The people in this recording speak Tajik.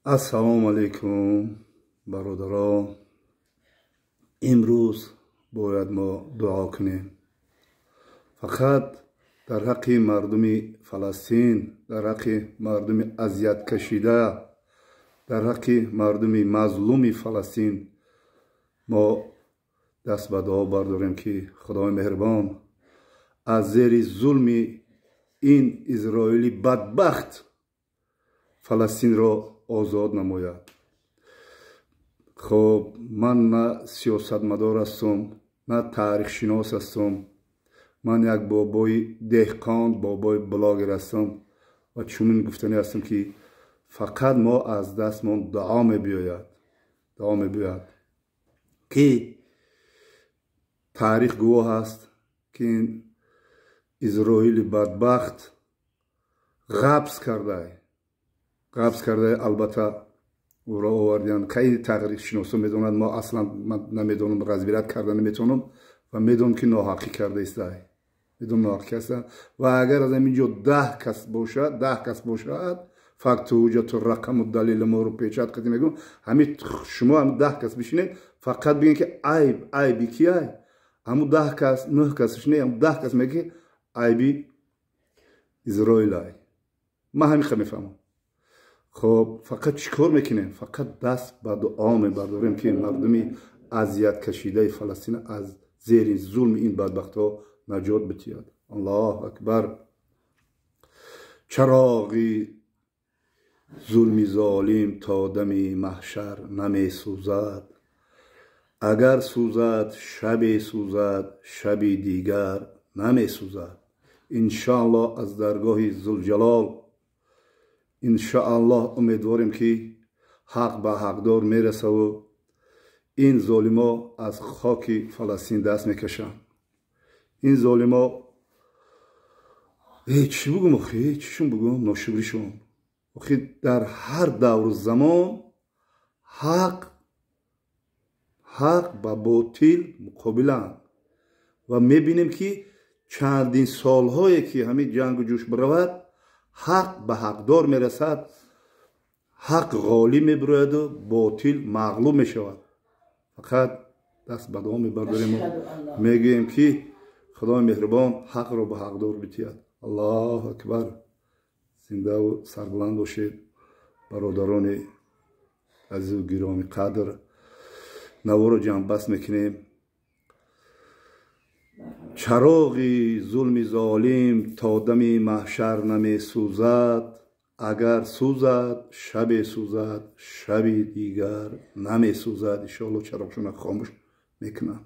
Ассалому алайкум, бародарон. Имрӯз бояд мо дуо кунем фақат дар ҳаққи мардуми Фаластин, дар ҳаққи мардуми азияткашида, дар ҳаққи мардуми мазлуми Фаластин. Мо даст ба дуо бардорем, ки Худои меҳрубон аз зери зулми ин Изроили бадбахт Фаластинро озод намояд. Хоб, ман на сиёсатмадор ҳастам, на таърихшинос ҳастам. Ман як бобои деҳқон, бобои блогер ҳастам ва чунин гуфтанӣ ҳастам, ки фақат мо аз дастмон дуо мебиёяд, дуо мебиёяд, ки таърих гувоҳ аст, ки ин Изроили бадбахт ғабз кардай, ғабз кардай. Албатта, ӯро овардиян, хеле таърихшиносо медонанд. Мо аслан ман намедонам, разбирать карда наметавонам ва медонам, ки ноҳаққӣ карда истай, медонам, ноҳаққӣ аста. Ва агар аз ҳамин ҷо 10 кас бошад, 10 кас бошад, факту ҳуҷҷату рақаму далели моро печать қати мегӯм. Ҳамин шумо ҳам 10 кас бишинед, фақат бигӯед, ки айб айби ки ай. Ҳамун 10 кас, нӯҳ кас бишинед, ҳамун 10 кас мегӯ, ки айби Изроил ай. Ман ҳамин ха мефаҳмам. Хоб, фақат чӣ кор мекунем? Фақат даст ба дуо мебардорем, ки мардуми азияткашидаи Фаластина аз зери зулми ин бадбахтҳо наҷот битиёд. Аллоҳу акбар! Чароғи зулми золим то дами маҳшар намесӯзад. Агар сӯзад, шабе сӯзад, шаби дигар намесӯзад. Иншоаллоҳ, аз даргоҳи Зулҷалол, иншоаллоҳ, умедворем, ки ҳақ ба ҳақдор мерасаву ин золимо аз хоки Фаластин даст мекашанд. Ин золимо, чӣ бугум охи, чишон бугум, ношукришон охи. Дар ҳар давру замон ҳақ ба ботил муқобиланд ва мебинем, ки чандин солҳое ки ҳамин ҷангу ҷӯш биравад, ҳақ ба ҳақдор мерасад, ҳақ ғолиб мебирояду ботил мағлуб мешавад. Фақат даст ба дуо мебардорему мегӯем, ки Худои меҳрубон ҳақро ба ҳақдор битиҳад. Аллоҳу акбар! Зиндаву сарбуланд бошед, бародарони азизу гироми қадр. Наворо ҷамъбаст мекунем. Чароғи зулми золим то дами маҳшар намесӯзад. Агар сӯзад, шабе сӯзад, шаби дигар намесӯзад. Иншоалло, чароғшона хомӯш мекунам.